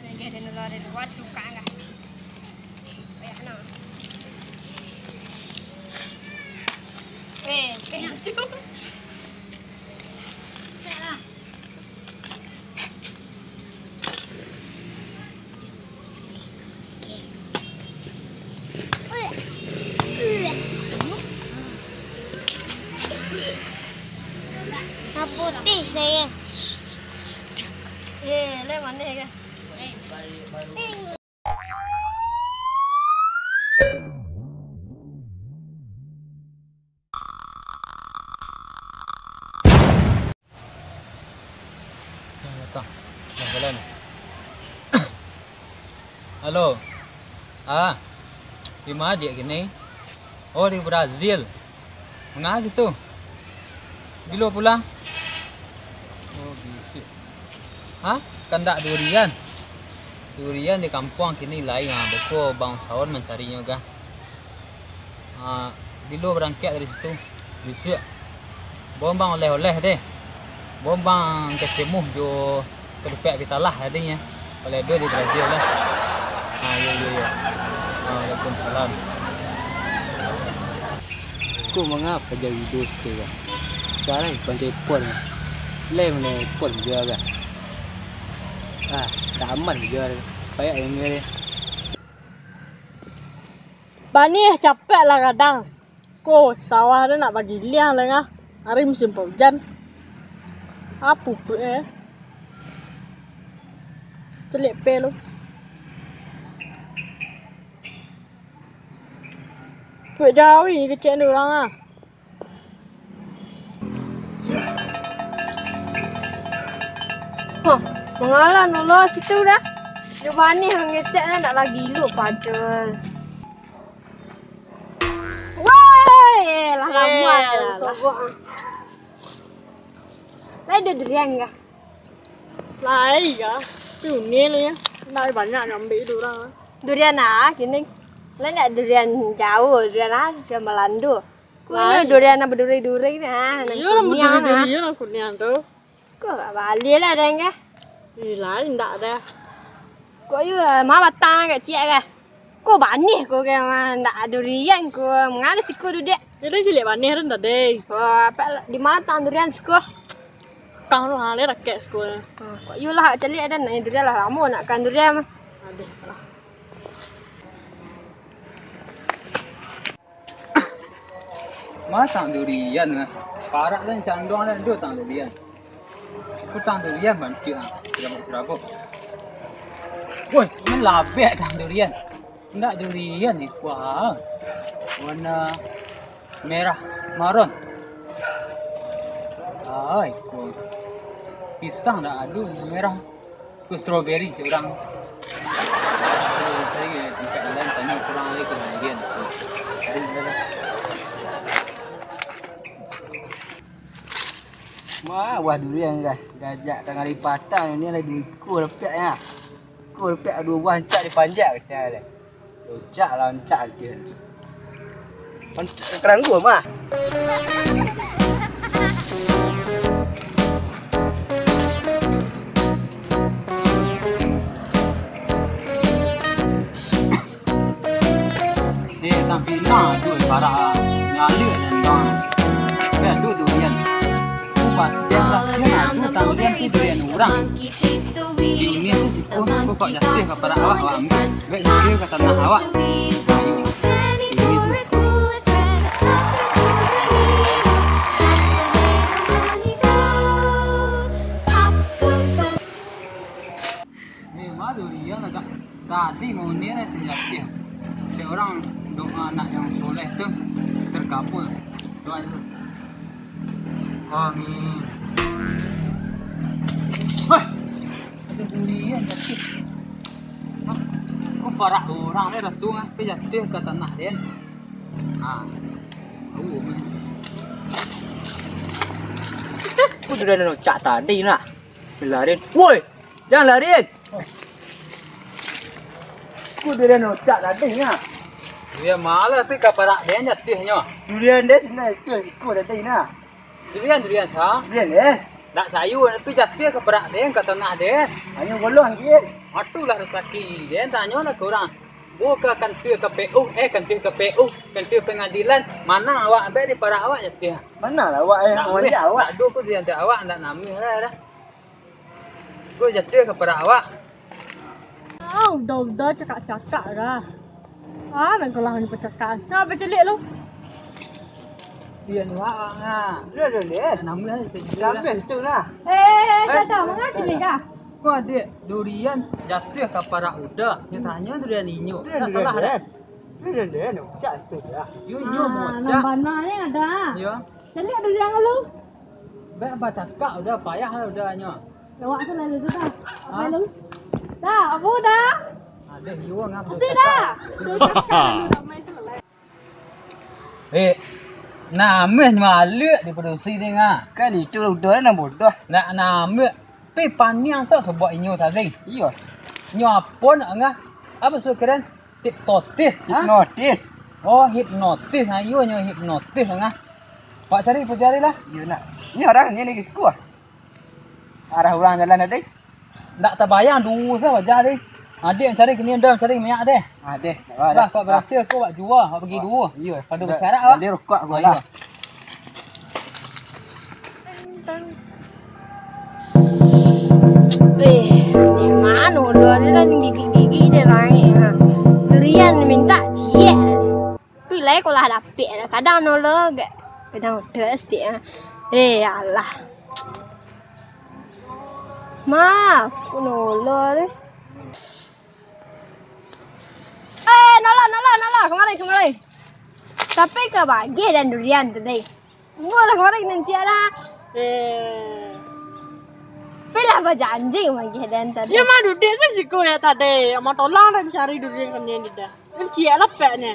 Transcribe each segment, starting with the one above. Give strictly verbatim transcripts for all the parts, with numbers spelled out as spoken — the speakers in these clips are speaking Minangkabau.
Iya, dan ular dari luar suka enggak? Kayak no. Eh, kayak itu. Nah, putih saya. Eh, le mana kan? Nah, datang. Nah, jalan. Halo. Ah. Di ma diak kini? Oh, di Brazil. Manga situ? Bilo pulang? Oh, bisuak. Hah? Kandak durian? Durian di kampuang kini lai, ha, beko bangsawan mancarinyo, kan. Ha, bilo barangkek dari situ? Bisuak. Bawok bang oleh-oleh deh. Bawok bang kecemuh jo Ka dapek pitalah adinyo. Kalau ado di Brazil lah. Ha, yo, yo, yo. Ha, waalaikumsalam. Ko manga paja video siko, kan? Suaro pancai pon, kan? Lai mano pon juo, kan? Ah, dak aman juo. Payak yang ni. Baniah capek lah gadang. Ko sawah tu nak bagiliang lah ngah. Ari musim paujan. Apo pun eh. Celik pe lu. Puak jawi kecek ni urang ah. Huh, mangalah nulo situ dah. Nyo baniah ngecek dah nak lagi lu pacul. Woi, lah lamo eh, lah. Sogok ah. Lai ado durian kah? Lai kah? Tunil ya. Lai banyak ngambil itu orang. Durian ah, kini. Lai nak durian jauh, durian ah, durian Malando. Ko nyo durian nan baduri-duri nah, nan kuniang nah. Iyo lah, baduri-duri lah kuniang tu. Ko gak bali lah den kah? Ih, lai ndak dah. Ko iyo, ma batang agak ciek kah? Ko baniah ko kah, ma ndak durian ko. Mangana siko duduak? Yo dah cilik baniah tu tadi. Oh, apak di ma batang durian siko? Kang tu ha, lai rakek siko. Ha, ko iyolah caliak den, nak durian lah lamo nak kan durian mah. Aduh, lah. Ma tang durian lah. Parak kan candong ada dua tang durian. Ko tang durian bancik ah, rabok-rabok. Woi, malabek tang durian. Ndak durian ni, wah. Warna merah maron. Ai, ko pisang ndak ado warna merah. Ko strawberry cek urang. Cari, cari tingkat lain, tanyo urang lai ko durian. Wah, buah durian, guys. Gajak tangah lipatan ni lah duo ikua dapek nya. Ikua dapek duo buah, rancak dipanjak, kecek lah. Rancak lah, rancak, kecek. Rancak, keranggu mah. Eh, tapi nah, tu bara nyalek dan bang. Tapi ado durian. Ko pasti lah, sia ado tang durian tu durian urang. Di dunia tu siko, ko kok jatuah ka parak awak, awak ambiak. Baik jatuah ka tanah awak. Di dunia tu. Memang durian agak tadi maunya lah terjatuah. Setiap orang doa anak yang soleh tu terkabul. Doa itu. Amin. Wah, ada durian jatuah. Hah? Ko parak urang ni dah tu ngah, tapi jatuah ka tanah den. Ha. Tahu mah. Ko durian nan rancak tadi nah. Larian. Woi, jan larian. Ko durian nan rancak tadi nah. Durian ma lah tu ka parak den jatuahnyo. Durian den sinan jatuah siko tadi nah. Durian, durian sa. Durian eh. Dak sayua, tapi jatuah ka parak den, ka tanah den. Hanyo goluang, Gin. Atulah rasaki den, tanyolah ka urang. Buka kantua K P U, eh, kantua K P U, kantua pangadilan. Manang awak, abih di parak awak jatuah. Manang lah awak, eh, Nak manang awak. Ado ko di antara awak, ndak namuah lah, dah. Ko jatuah ka parak awak. Ah, udah-udah cakak-cakak dah. Ah, nan kalah ni pacakak. Nah, apa caliak lu? Dia ni awak, ah. Dia, dia, dia. Namuah lah, sampai tu lah. Eh, eh, eh, kacau, mangah sini kah? Ko adiak, durian jatuah ka parak uda. Nyo tanyo durian inyo. Durian, dah durian, salah dah. Durian, durian, ucap tu lah. Yo, yo, ah, mocak. Nan bana ni ada. Yo. Caliak durian lu. Bak bacakak uda, payah lah uda nyo. Awak tu lalu tu dah. Apa lu? Dah, apa dah? Ada yo ngapa? Sudah. Sudah. Eh, namuah nyo alek di padusi ni, ngah. Kan itu lah uda nan bodoh. Nak namuah, pi paniang tu sabuak inyo tadi. Iyo. Nyo apo nak ngah? Apa sudah keren? Hipnotis, ha? Hipnotis. Oh, hipnotis. Nah, iyo nyo hipnotis, ngah. Pak cari, pak cari lah. Iyo nak. Ni arah ni lagi siko ah. Arah urang jalan tadi. Ndak tabayang duo sa wajah deh. Adiak cari kini, uda cari minyak deh. Ah, deh. Lah, kok berhasil ko wak jua, wak bagi duo. Iyo. Pado basyarak, wak. Bali rokok ko lah. Eh, di mano ulo ni lah, gigi-gigi di langik, ha. Durian mintak ciek. Pilai ko lah dapek, kadang nolo gak, kadang udah stik, ha. Eh, alah. Ma, ko nolo ni. Eh, nolo, nolo, nolo, kamari, kamari. Tapi ka bagi den durian tadi. Buah lah kamari nan ciek lah. Eh. Pilah bajanji bagi den tadi. Yo mah duduak tu siko yo tadi. Amak tolong den cari durian kami ni dah. Kan ciek lah pek ni.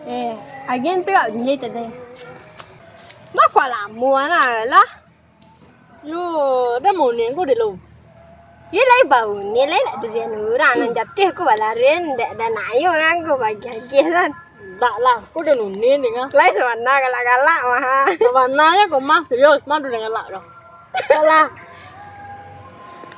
Eh, agen tu awak bali tadi. Bakuah lamo lah lah. Yo, dah maunin ko dek lo. Yo lai bau ni lai nak durian urang, nan jatuah ko balarin, dek dan ayo urang ko bagi-bagi kan. Dak lah, ko dah nunin ni kan. Lai sabana galak-galak mah. Sabananyo ko mah serius, mah dah galak doh. Dak lah.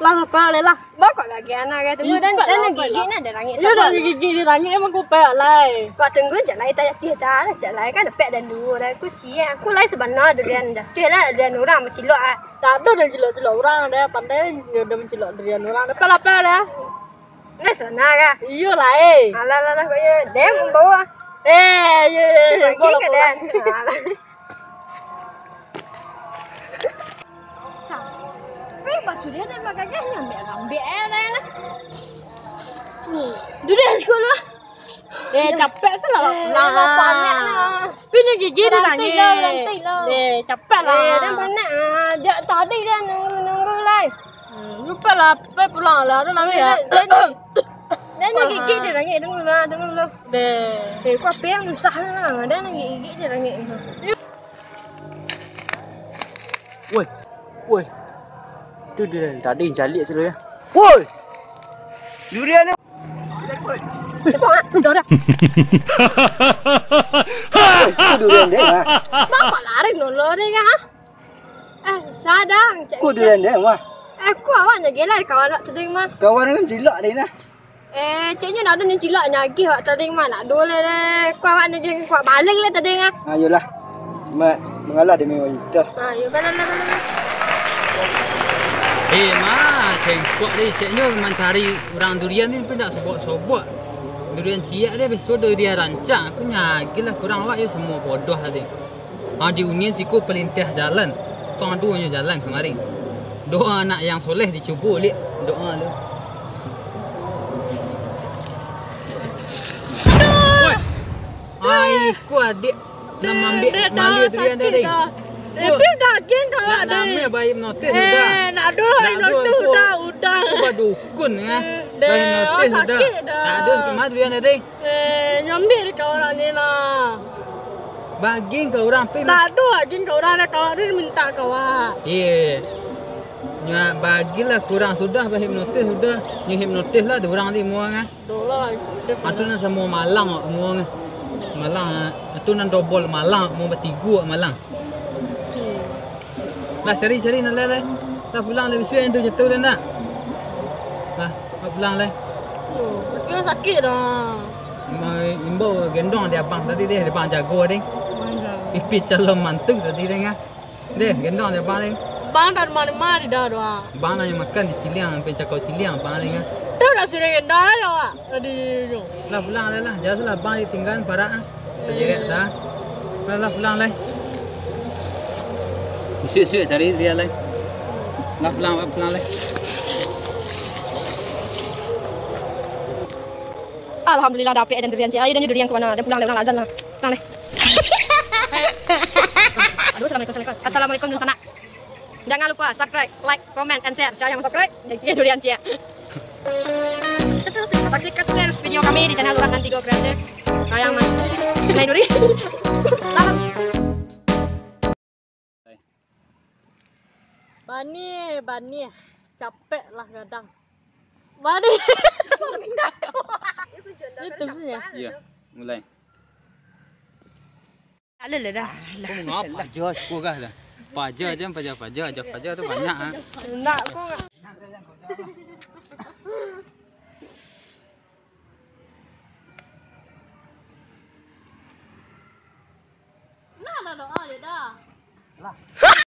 Lah apa lai lah. Bokok lagi anak kan tunggu dan dan gigi nak ada langit. Iyo dah gigi di langit emang ko pek lai. Kok tunggu je lai tajatuah dah, je lai kan dapek dan duo dah. Aku ciek, aku lai sabana durian jatuah lah, durian urang bacilok ah. Tak ada dah cilok-cilok urang dah, pandai nyo dah mencilok durian urang. Dapat lapar dah. Nah, sana kah? Iyo lah eh. Alah, alah, alah, kok iyo. Dia membawa. Eh, iyo, iyo, iyo. Bagi ke dan. Alah. Tapi basuh dia dah bagagah ni ambil-ambil eh dah lah. Ni, duduk di sekolah. Eh, capek tu lah. Eh, lah, lah. Panik lah. Tapi ni gigi dia nangis. Lah, lah. Eh, capek lah. Eh, dah panik ah. Jak tadi dah nunggu-nunggu lah. Hmm, lupa lah, pergi pulang lah. Ada nangis ya. Dia, dia, dia ni gigi dia nangis. Tunggu lah, tunggu lah. Deh. Eh, kau apa yang susah lah. Dia ni gigi dia nangis. Woi, woi. Tu dia tadi caliak selalu ya. Woi. Durian ni. Woi, tu durian dia lah. Bapak lari dulu deh kah? Eh, sadang. Ku durian dia mah. Eh, ku awak nyo gila kawan awak tadi mah. Kawan kan cilok deh nah. Eh, ceknyo nak ado nan cilok nagih wak tadi mah, nak ado lai deh. Kuah wak nagih, kuah baling lai tadi ngah. Ayolah. Mak, mangalah demi wanita. Ha, yo, balang lah, balang lah. Eh, ma, cengkok deh, ceknyo mancari urang durian ni pun nak sobok-sobok. Durian ciek deh, beso durian rancak. Aku nagih lah kurang awak yo, semua bodoh tadi. Ha, di unin siko palintah jalan. Tong ado nyo jalan kamari. Doa anak yang soleh dicubo liak doa lu. Woi. Ai, ko adiak nan mambik malia durian tadi. Tapi daging kawan ni. Nak namo bayi hipnotis udah. Eh, nak ado hipnotis udah, udah. Ko badukun ah. Bayi hipnotis udah. Sakik dah. Tak ado kama durian tadi. Eh, nyambik dek kawan ni lah. Baging ka urang pi. Tak ado baging ka urang, dah kawan ni minta kawan. Iyo. Nyo bagilah ka urang sudah, bahipnotis sudah. Nyo hipnotis lah dek urang ti mua ngah. Doh lah. Atu nan samo malang mua ngah. Malang, atu nan dobol malang, mua batigo malang. Lah, cari, cari nan lain lai. Lah, pulang lai, bisuak nan tu jatuah dah nak. Lah, lah pulang lai. Yo, kaki sakik dah. Ma-, imbau gendong dek abang tadi deh, abang jago deh. Mana? Pipih calon mantu tadi deh, ngah. Deh, gendong dek abang deh. Bang tak rumah-rumah di dah doang. Bang nak makan di Ciliang, sampai cakau Ciliang, abang deh, ngah. Tahu nak suruh gendong aja, Wak. Tadi tu. Lah, pulang lai lah. Jan lah, abang ditinggalan parak ah. Tajerek dah. Lah, lah, pulang lai. Suik-suik cari dia lai. Lah, pulang, pulang lai. Alhamdulillah, dapek den durian ciek. Ayo, den durian ka mano? Den pulang lai, urang lah azan lah. Pulang lai. Aduh, assalamualaikum, assalamualaikum. Assalamualaikum, dunsanak. Jangan lupa subscribe, like, comment, and share. Sia nan subscribe, jadi durian ciek. Saksikan terus video kami di channel Urang Nan Tigo Creator. Sayang, Mas. Nilai duri. Salam. Bani, bani. Capek lah gadang. Bani. Itu maksudnya. Iya, mulai. Alah lah dah. Kau ngapa aja, suka gah dah. Paja aja, paja, paja, aja, paja tu banyak ah. Nak kau. Nah, nah, doa je dah. Lah.